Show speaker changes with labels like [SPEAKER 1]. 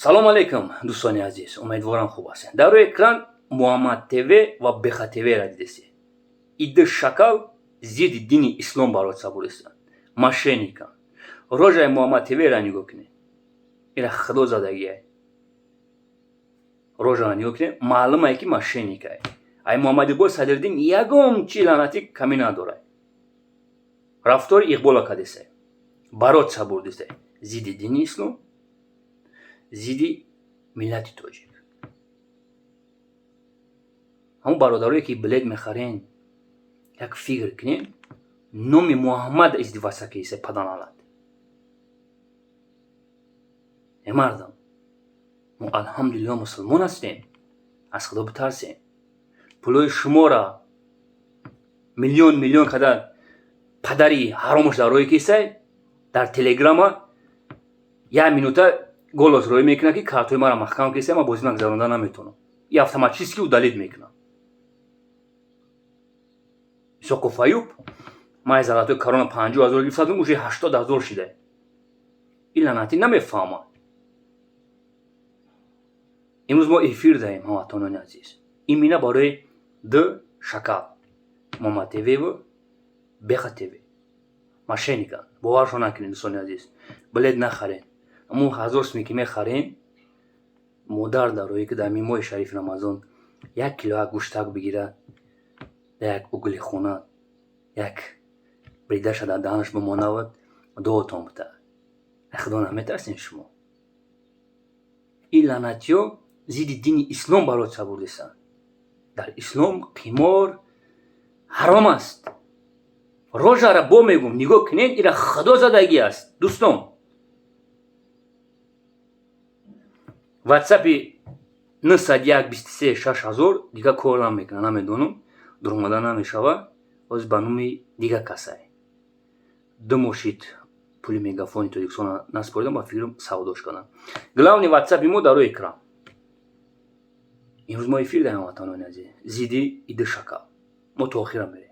[SPEAKER 1] Салом алейкум, дӯстони азиз, умедворам, хуб ҳастед. Дар рӯи экран Муҳаммад ТВ ва Беха ТВ-ра дидесед. Иди шакал зидди дини ислом барот сабурестанд, мошенниканд. Рожаи Муҳаммад ТВ-ра нигоҳ кунед, ира худо задагиай. Рожаро нигоҳ кунед, маълумае, ки мошенникай. Ай Муҳаммад Иқбол Садриддин ягон чи лаънатӣ камӣ надорад. Рафтори Иқбола кадесай, барот сабурдисай зидди дини ислом, зидди миллати тоҷик. Ҳамон бародарое, ки билет мехарен, як фикр кунен: номи Муҳаммад издиваса киса паданалат. Э мардам, мо, алҳамдулилло, мусулмон ҳастем, аз Худо битарсем. Пулои шуморо миллион миллион када падари ҳаромаш дар роҳи кисай. Дар Телеграма як минута голос роӣ мекунад, ки картои маро маҳкам кисай, ман бозӣ нагзаронда наметавонам. И автоматически удалить мекунам. Исоқов Аюб ман золотой корона 50 000 гирифтадум, уже 80 000 шида. Ин лаънатӣ намефаҳмад. Имрӯз мо эфир даҳем, ҳамватанони азиз, имина барои д шакал Муҳаммад ТВ-ву Беха ТВ, мошенниканд. Боваршо накунед, дӯстони азиз, билет нахарен. Ҳамун ҳазор суме, ки мехарен, модар дарое, ки дар моҳи шарифи Рамазон як кило як гӯштак бигирад, дар як угли хона як бридаша дар даҳанаш бимонавад, дуотон бутад. Худо наметарсен шумо? Ин лаънатиё зидди дини ислом барот сабурдисанд. Дар ислом қимор ҳаром аст. Рожара бо мегум, нигоҳ кунед, ира худо задагӣ аст, дӯстон. Ватсапи 901 23 6000 дига кор намекунад, намедонам, дуромада намешава. Ҳозир ба номи дига касай. Ду мошид пули Мегафони Тоҷикистона наспоридам, ба фикрам, савдош кардам. Главный ватсапи мо дар рӯи экран. Имрӯз мо эфир даем, ҳамватанони азиз, зидди иди шакал. Мо то охира мерем.